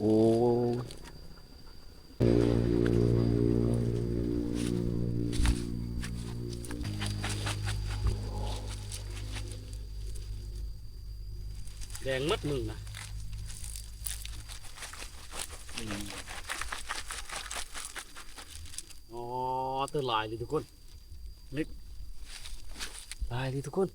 ໂອ້ຍ ແດງໝົດມືນະ. ອໍ ຕົວຫຼາຍເລີຍທຸກຄົນ ເລັກ ຫຼາຍເລີຍທຸກຄົນ.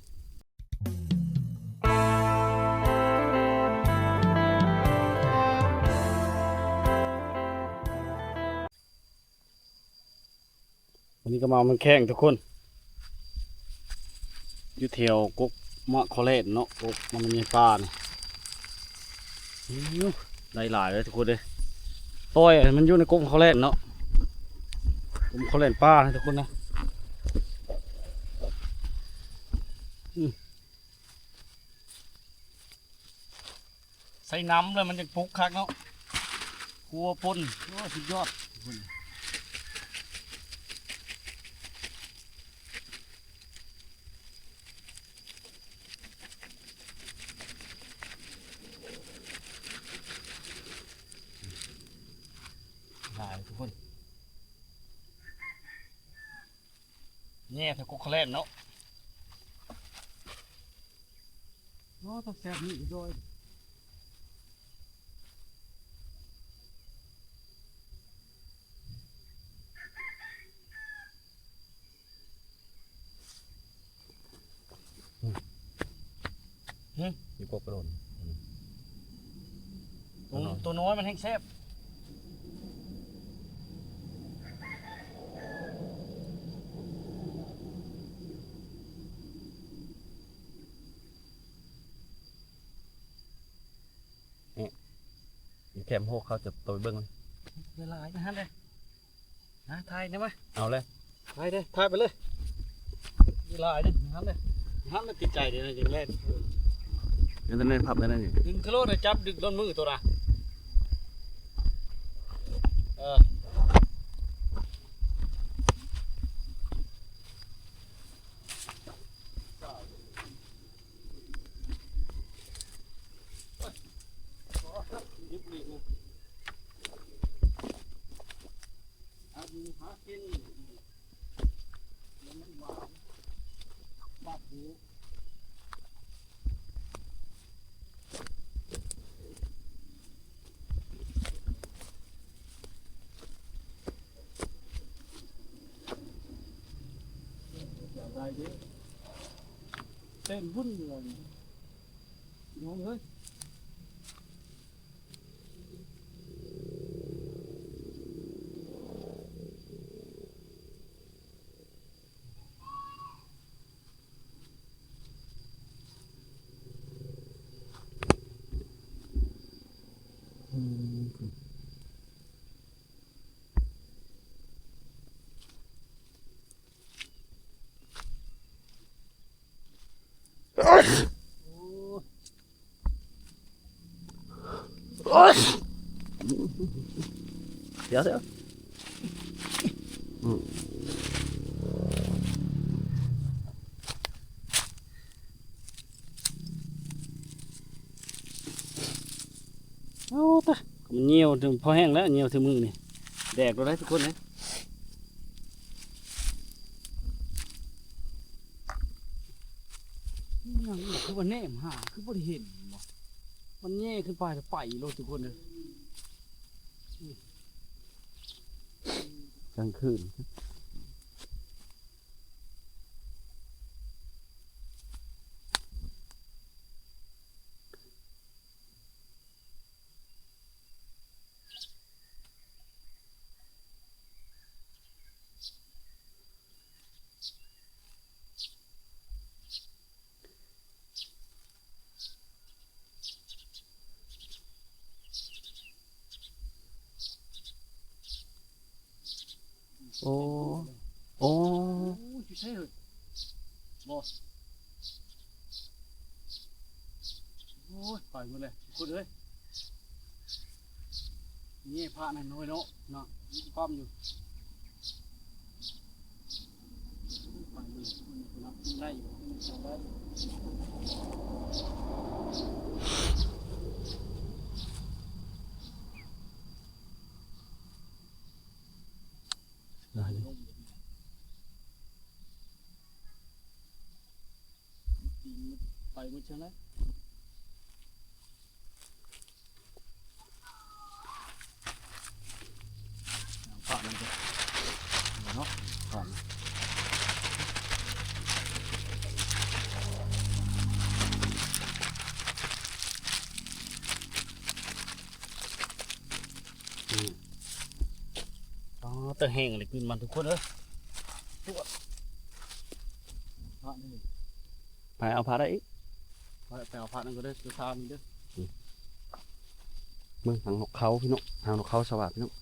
ວັນນີ້ກໍມາເອົາມັນແຂ້ງທຸກຄົນ ຢູ່ແຖວກົກໝາກຄໍແລ່ນເນາະ ກົກໝາກໃຫຍ່ປ່ານີ້. ໂອ້ ໄດ້ຫຼາຍເລີຍທຸກຄົນເດ້. ປ່ອຍໃຫ້ມັນຢູ່ໃນກົກໝາກຄໍແລ່ນເນາະ ກົກໝາກຄໍແລ່ນປ່ານະທຸກຄົນນະ. ອືມ ໃສ່ນ້ຳແລ້ວມັນຈັ່ງປຸກຄັກເນາະ ຂົ້ວປົ່ນ. ໂອ້ ສຸດຍອດ. ຫຼາຍທຸກຄົນ ແຍ່ໃສ່ກົກເຂົາແລ່ນເນາະ. ໂອ້ ແຊບໆ ນີ້ດອຍ. ຫຶ ຢູ່ກົກກະໂດນ ໂຕ ໂຕນ້ອຍມັນແຮ່ງແຊບ. ແຄມໂຮກເຂົາຈະໂຕເບິ່ງ ຫຼາຍໆ ຫັ້ນເດ້. ຫາ ຖ່າຍໄດ້ມະ ເອົາເລີຍ ຖ່າຍເດ້ ຖ່າຍໄປເລີຍ. ຫຼາຍເດ້ ຫັ້ນເດ້ ຫັ້ນມັນຕິດໃຈເດ້ ຈັ່ງແລ່ນ. ເອີ ນັ້ນ ພັບໄດ້ນັ້ນນີ້ ດຶງໂລດ ຈັບດຶງໂລດມືໂຕນະ. ເອີ ເຕັ້ນວຸ້ນເລີຍ ນ້ອງເອີຍ. ດຽວ ດຽວ ອືມ ໂອ້ຕາຍ ມັນຍ່ຽວ ພໍແຫ້ງແລ້ວ ຍ່ຽວຖືມືນີ້ ແດກໂລດເດ້ທຸກຄົນເດ້. ອີຫຍັງອີກ ຄືວ່າແນມຫາ ຄືບໍ່ໄດ້ເຫັນບໍ່? ມັນແຍ່ຂຶ້ນໄປ ໄປໂລດທຸກຄົນເອີຍ. ກາງຄືນ. ໂອ້ ໂອ້ ໂອ້ຍ ຢູ່ໃສເອີຍ? ບໍ່ ໂອ້ຍ ໄປໝົດແລ້ວ ທຸກຄົນເອີຍ. ນີ້ພະນັ້ນນ້ອຍເນາະ ເນາະ ມີຄວາມຢູ່ ໄປເລີຍ ໄດ້ຢູ່ ໄດ້. ເຊີນເລີຍ. ເອົາພະນັ້ນເດີ ເນາະ ຂອງ ອືມ ອໍ ແຕ່ແຫ້ງເລີຍ ຂຶ້ນມາທຸກຄົນເອີຍ ພະນີ້ ໄປເອົາພະໄດ້ອີກ ໄປ ໄປເອົາພະນັ້ນກໍໄດ້ ຢູ່ທາງນີ້ເດີ ອືມ ເບິ່ງຫາງນົກເຂົາພີ່ນ້ອງ ຫາງນົກເຂົາສະຫວາດພີ່ນ້ອງ.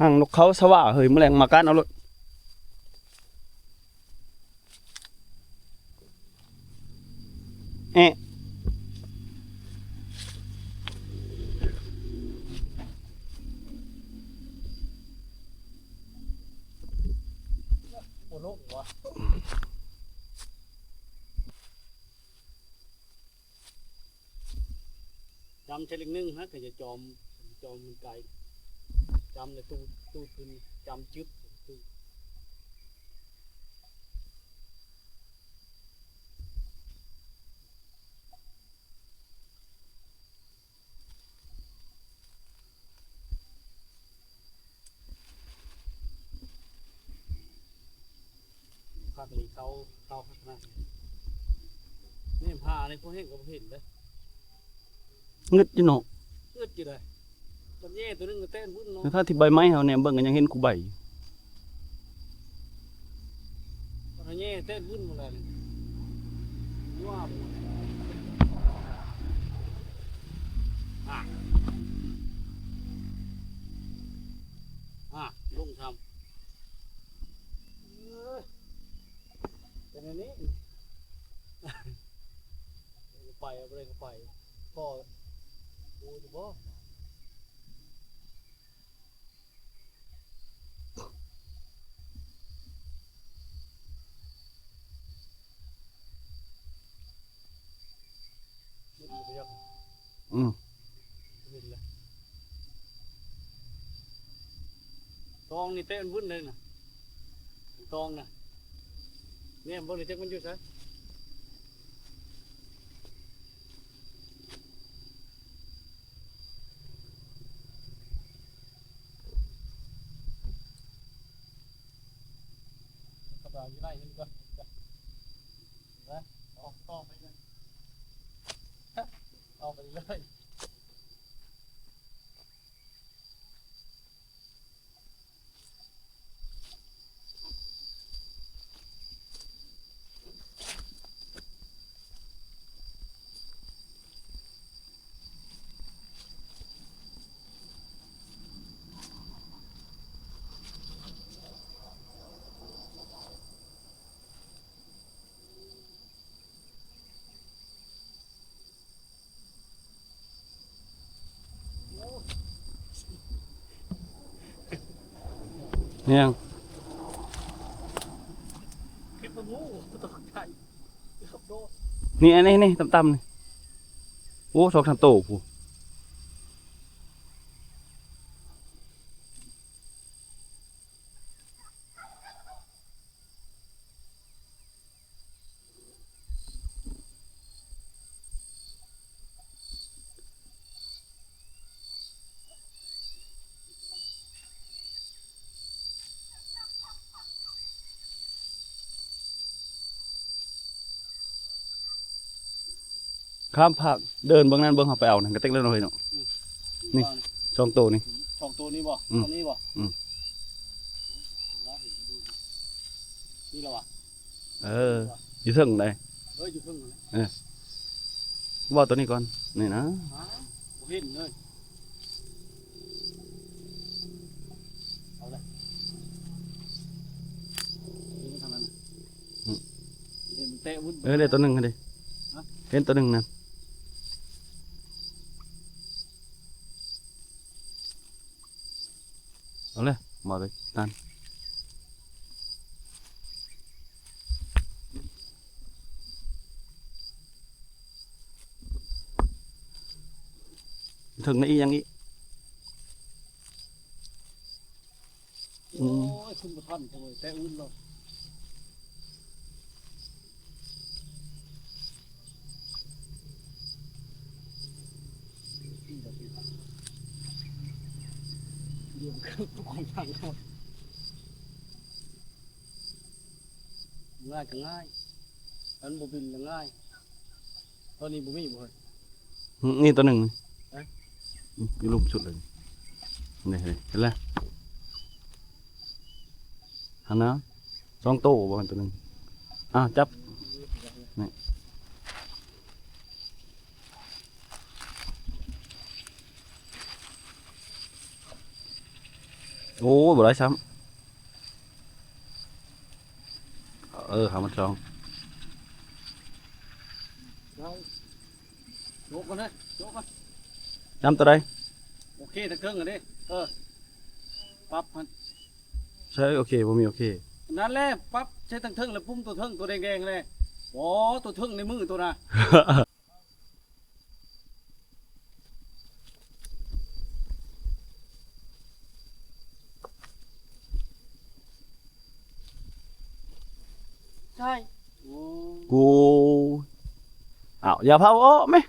ຫາງນົກເຂົາສະຫວາເຮີ້ຍ ມື້ແລງມາການເອົາໂລດ ແອະ ບໍ່ລົງວະ. ຈຳເທື່ອໜຶ່ງຫັ້ນ ກໍຈະຈອມ ຈອມມັນໄກ ຈຳແລ້ວຕູດ ຕູດຂຶ້ນ ຈຳຈຶບ ຕູດ. ຄັກອີ່ຫຼີ ເຂົ້າ ເຂົ້າຄັກຂະໜາດນີ້ ແນມຫາໃນພວກເຮົາກໍບໍ່ເຫັນເດ້. ງຶດຢູ່ເນາະ ງຶດຢູ່ເດ້. ກັບແຍ່ຕົວໜຶ່ງກໍແຕ່ນວຶ້ນເນາະ ທັງທີ່ໃບໄມ້ເຮົາແນມເບິ່ງກໍຍັງເຫັນຄູ່ໃບຢູ່. ເຮົາແຍ່ແຕ່ນວຶ້ນໝົດແລ້ວນີ້ ວ່າບໍ່ ອ່າ ອ່າ ລົງຊ້ຳ ເອີ ເປັນອັນນີ້ ໄປ ບໍ່ໄດ້ກໍໄປ ພໍ ໂອ້ ຢູ່ບໍ່? ອືມ ຕອງນີ້ເຕະມັນວຶ້ນເລີຍນະ ຕອງນະ ແນມເບິ່ງນີ້ຈັກມັນຢູ່ໃສ. ເຂົາເຈົ້າຢູ່ໃນເຫັນກ່ອນ ເຫັນກ່ອນ ເຫັນບໍ່? ອອກ ອອກໄປເລີຍ ອອກໄປເລີຍ. ແມ່ນຫຍັງ? ຄືບໍ່ຮູ້ ຕົກໃຈ ຂັບລົດ ນີ້ ອັນນີ້ ນີ້ ຕ່ຳໆ ນີ້ ໂອ້ ສອງສາມໂຕພຸ້ນ. ຂ້າມຟາກ ເດີນເບິ່ງນັ້ນ ເບິ່ງເຮົາໄປເອົານັ້ນກະເຕັກແລ້ວເນາະພີ່ນ້ອງ. ອືມ ນີ້ ສອງໂຕນີ້ ສອງໂຕນີ້ບໍ່? ອືມ ໂຕນີ້ບໍ່? ອືມ ໂຕນີ້ບໍ່? ອືມ ນີ້ລະວະ? ເອີ ຢູ່ເທິງໃດ໋. ເອີ ຢູ່ເທິງນັ້ນແຫຼະ. ເອີ ເວົ້າໂຕນີ້ກ່ອນ ນີ້ນະ. ອ້າວ ບໍ່ເຫັນເລີຍ. ເອົາລະ ນີ້ທາງນັ້ນນະ. ອືມ ເຫັນແຕ່ວຸ້ນ ເອີ ໄດ້ໂຕໜຶ່ງຫັ້ນເດ. ຮະ? ເຫັນໂຕໜຶ່ງນະ. ເອົາເລີຍ ມາເລີຍ ນັ້ນ ເທິງນີ້ອີ່ຫຍັງອີກ? ອືມ ໂອ້ຍ ຂຶ້ນບໍ່ທັນ ໂອ້ຍ ແຕ່ອື່ນແລ້ວ. ງ່າຍກໍງ່າຍ ອັນບໍ່ບິນກໍງ່າຍ. ຕອນນີ້ບໍ່ມີບໍ່ເຮີ້ຍ? ອືມ ນີ້ໂຕໜຶ່ງ ເອີ ອືມ ຢູ່ລຸ່ມສຸດເລີຍ ນີ້ ນີ້ ເຫັນແລ້ວ ຫັ້ນນະ. ສອງໂຕບໍ່ ໂຕໜຶ່ງ. ອ້າວ ຈັບ ນີ້. ໂອ້ ບໍ່ໄດ້ຊ້ຳ. ເອີ ເອົາມາສອງ ໂຈະກ່ອນເດີ ໂຈະກ່ອນ. ນຳໂຕໃດ? ໂອເຄ ທັງເທິງຫັ້ນເດ້. ເອີ ປັບຫັ້ນ. ໃສ່ໂອເຄ ບໍ່ມີໂອເຄ. ນັ້ນແຫຼະ ປັບໃສ່ທັງເທິງ ແລ້ວປຸ່ມໂຕເທິງ ໂຕແດງໆຫັ້ນແຫຼະ. ໂອ້ ໂຕເທິງໃນມືໂຕນະ. ໃຊ່ ໂອ້ ກູ ອ້າວ ຢ່າເຜົາອອກແມະ.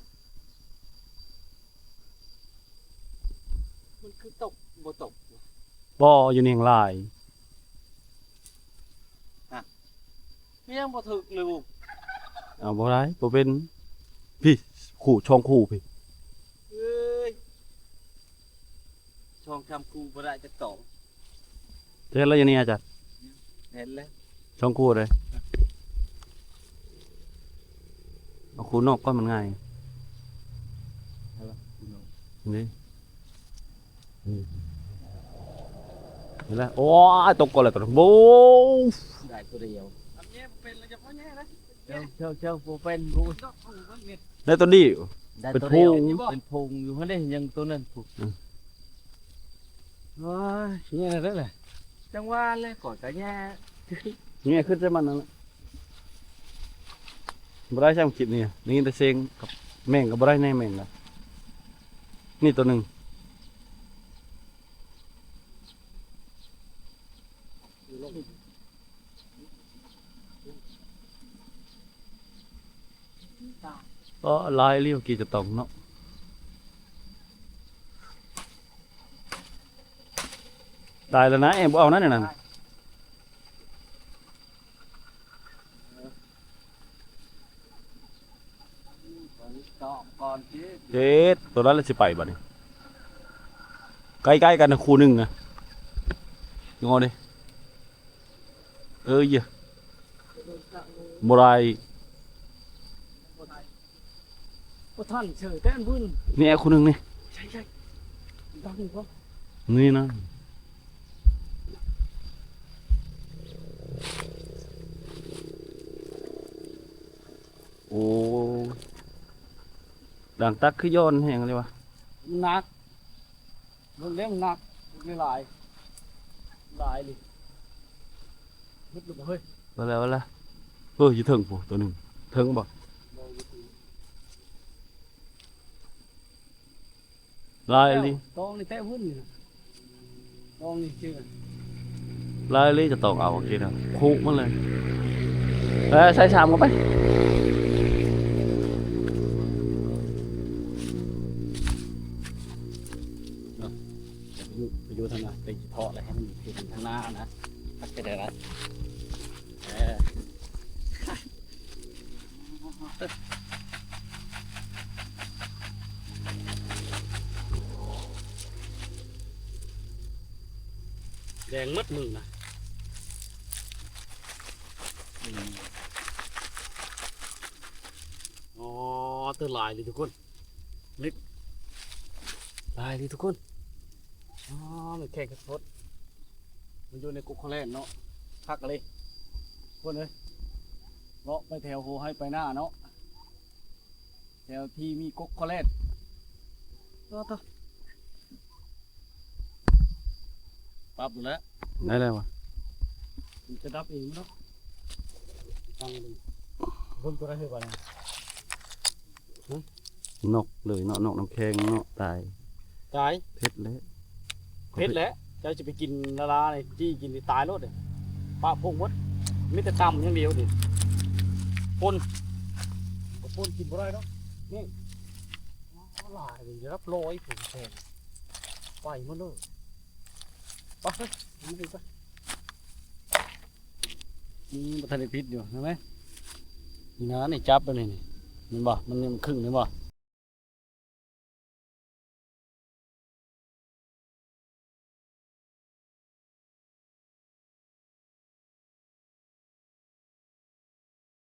ມັນຄືຕົກ ບໍ່ຕົກ ບໍ່ ຢູ່ນີ້ແຮ່ງຫຼາຍ. ຮະ ຍັງບໍ່ຖືກເລີຍ. ເອົາ ບໍ່ໄດ້ ບໍ່ເປັນ. ພີ້ ຄູ່ ສອງຄູ່ພີ້. ເອີຍ ສອງສາມຄູ່ບໍ່ໄດ້ຈັກຕອງ. ເຫັນແລ້ວຢູ່ນີ້ອາຈານ? ເຫັນແລ້ວ ສອງຄູ່ເດ້. ເອົາຄູ່ນອກກ່ອນມັນງ່າຍ. ເອົາລະ ຄູ່ນອກ ນີ້ ນີ້ ນີ້ແຫຼະ. ໂອ້ຍ ຕົກກ່ອນແລ້ວຕົວນັ້ນ. ໂອ້ ໄດ້ຕົວດຽວ. ເຈົ້າ ເຈົ້າ ເຈົ້າ ບໍ່ເປັນ. ໄດ້ຕົວນີ້ ໄດ້ຕົວດຽວ ເປັນຝູງ ເປັນຝູງຢູ່ຫັ້ນເດ້. ຍັງຕົວນັ້ນພຸ້ນ. ອືມ ໂອ້ຍ ແຍ່ແລ້ວແຫຼະ. ຈັ່ງຫວະແຫຼະ ຂ້ອຍກະແຍ່ ແຍ່ຂຶ້ນໃສ່ມັນນັ້ນແຫຼະ. ບໍ່ໄດ້ຊ້ຳຄລິບນີ້ ໄດ້ຍິນແຕ່ສຽງກັບແມງກໍບໍ່ໄດ້ແນ່ ແມງນະ. ນີ້ຕົວໜຶ່ງ. ກໍຫຼາຍອີ່ຫຼີ ກີ້ຈະຕ້ອງເນາະ. ຕາຍແລ້ວນະ ແອງບໍ່ເອົານະ ແນວນັ້ນ. ເຈັດ ຕົວນັ້ນລະຊິໄປບັດນີ້. ໃກ້ໆກັນຄູ່ໜຶ່ງນະ ງໍເດ້. ເອີ ເຢີ ບໍ່ໄດ້ ບໍ່ທັນເຊີຍ ແຕ່ອັນບຸນ ນີ້ ຄູ່ໜຶ່ງນີ້ ໃຊ່ໆ ດັງບໍ່ ນີ້ນະ. ໂອ້ ດັງຕັກຄືຢ້ອນແຮງເລີຍວະ ໜັກ. ເບິ່ງເດ້ ມັນໜັກ ເບິ່ງຫຼາຍ ຫຼາຍອີ່ຫຼີ. ເບິດແລ້ວບໍ່ເຮີ້ຍ? ເບິດແລ້ວ ເບິດແລ້ວ. ເອີ ຢູ່ເທິງພຸ້ນ ໂຕໜຶ່ງ ເທິງບໍ່? ບໍ່ ຢູ່ຕີນ ຫຼາຍອີ່ຫຼີ. ຕອງນີ້ແຕະວຶ້ນນີ້ນະ ຕອງນີ້ຈື່ ຫຼາຍອີ່ຫຼີ. ຈະຕ້ອງເອົາ ໂອເຄນະ ຄຸມັນເລີຍ. ເອີ ໃສ່ຊາມເຂົ້າໄປ. ຢູ່ ຢູ່ທາງໜ້າ ໄປເທາະແລ້ວໃຫ້ມັນຂຶ້ນທາງໜ້ານະ ຄັກແທ້ໆນະ. ເອີ. ແດງໝົດມືນະ. ອືມ ອໍ ເຕີຫຼາຍເລີຍທຸກຄົນ ເລັກຫຼາຍເລີຍທຸກຄົນ. ອໍ ມັນແຂງຄັກໂພດ ມັນຢູ່ໃນກົກຄອແລນເນາະ ຄັກອີ່ຫຼີທຸກຄົນເອີຍ. ເລາະໄປແຖວໂຮໄຮ່ໄປນາເນາະ ແຖວທີ່ມີກົກຄອແລນ. ເອີ ປັບຢູ່ແລ້ວ ໄດ້ແລ້ວວະ ມັນຈະດັບເອງເນາະ. ຟັງເບິ່ງ ເບິ່ງຕົວໃດຄືກັນນະ ຮະ ນົກເລີຍເນາະ ນົກນ້ຳແຂງເນາະ ຕາຍ ຕາຍ ເຜັດແຫຼະ ເຜັດແຫຼະ. ເຈົ້າຊິໄປກິນລາລານີ້ ຈີ່ກິນນີ້ຕາຍໂລດເດ້ ປະພົງໝົດ ມີແຕ່ຕຳຢ່າງດຽວນີ້. ປົນ ກໍປົນກິນບໍ່ໄດ້ເນາະ ນີ້ ຫຼາຍເລີຍ ລະຮ້ອຍ ຜົນແພງ ໄປໝົດເລີຍ. ໄປ ໄປ ໄປ ໄປ. ອືມ ບໍ່ທັນໄດ້ປິດຢູ່ ເຫັນໄໝ? ນີ້ນະ ນີ້ຈັບໄປນີ້ ນີ້ ເຫັນບໍ່? ມັນຍັງຄຶ່ງ ເຫັນບໍ່?